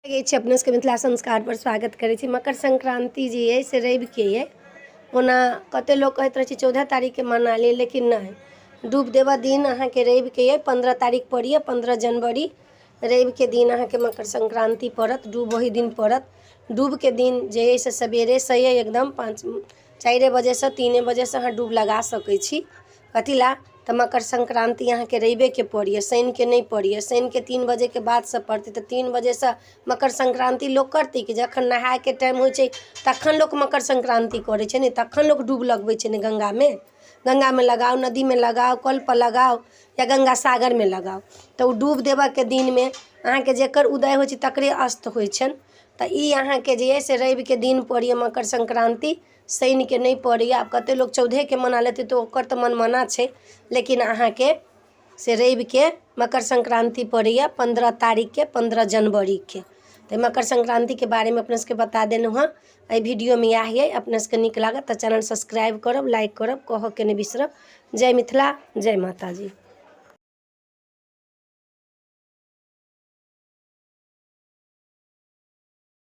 लगै छै अपना सबके मिथिला संस्कारपर स्वागत करै छी। मकर संक्रान्ति जे अइ से रविके अइ। ओना कते लोक कहैत रहै छै 14 तारीखके मना ली, लेकिन नहि, डूब देबऽ दिन अहाँके रविके अइ। 15 तारीख पड़ैए, 15 जनवरी रविके दिन अहाँके मकर संक्रान्ति पड़त। डूब ओही दिन पड़त। डूबके दिन जे अइ से सबेरेसँ अइ, एकदम 5 4 बजेसँ 3 बजेसँ अहाँ डूब लगा सकै छी। कथी लए तऽ मकर संक्रान्ति अहाँके रविके पड़ैए, शनिके नहि पड़ैए। शनिके 3 बजेके बादसँ पड़तै, तऽ 3 बजेसँ मकर संक्रान्ति लोक करतै कि जखन नहायके टाइम होइ छै तखन लोक मकर संक्रान्ति करै छै ने, तखन लोक डूब लगबै छै ने। गङ्गामे, गङ्गामे लगाउ, नदीमे लगाउ, कलपर लगाउ या गङ्गा सागरमे लगाउ, तऽ ओ डूब देबऽके दिनमे अहाँके जकर उदय होइ छै तकरे अस्त होइ छनि। तऽ ई अहाँके जे अइ से रविके दिन पड़ैए मकर संक्रान्ति, शनिके नहि पड़ैए। आब कतेक लोक 14के मना लेतै तऽ ओकर तऽ मनमाना छै, लेकिन अहाँके से रविके मकर संक्रान्ति पड़ैए, 15 तारीखके, 15 जनवरीके। तऽ मकर संक्रान्तिके बारेमे अपना सबके बता देलहुँ हँ एहि वीडियोमे। इएह अइ, अपना सबके नीक लागत तऽ चैनल सब्सक्राइब करब, लाइक करब, कहऽके नहि बिसरब। जय मिथिला, जय माताजी।